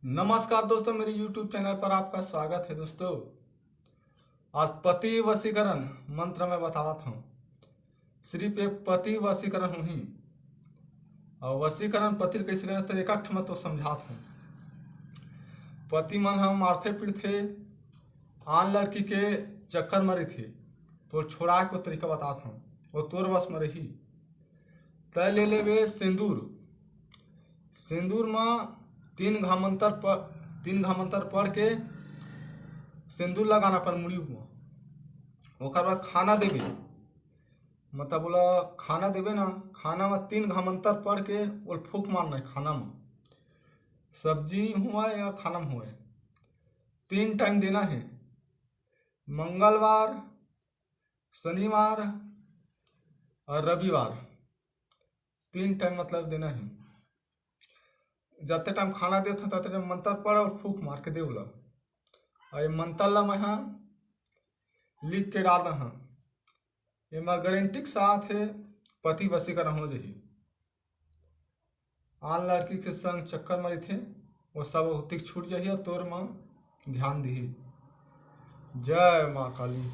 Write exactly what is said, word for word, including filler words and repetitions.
नमस्कार दोस्तों, मेरे YouTube चैनल पर आपका स्वागत है। दोस्तों, आज पति वशीकरण मंत्र मैं बतावत हूँ। सिर्फ एक पति वशीकरण होही। और वशीकरण पति ल कइसे करना, तो एक ठमा तो समझात हूँ। पति मन ह मारथे पीटथे, आन लड़की के चक्कर म रहिथे, तो छोड़ाए के तरीका बतात हूँ, वो तोर बस म रही। तय ले लेबे सिंदूर। सिंदूर म तीन घा मंतर प-, तीन घा मंतर पढ़ के सिंदूर लगाना अपन मुड़ी म। ओकर बाद खाना देबे, मतलब ओला खाना देबे ना, खाना म तीन घा मंतर पढ़ के ओला फूंक मारना है खाना म। सब्जी हुआ या खाना म हुआ, तीन टाइम देना है, मंगलवार, शनिवार और रविवार। तीन टाइम मतलब देना है। जते टाइम खाना देत हो, तते टाइम मंतर पढ़ और फूंक मार के दे ओला। और ये मंतर ला मैं हा लिख के डाल रहा हूँ। एमा गारंटी के साथ है, पति वशीकरण हो जाही। आन लड़की के संग चक्कर म रहिथे, वो सब ओतिक छूट जाही और तोर म ध्यान दिही। जय माँ काली।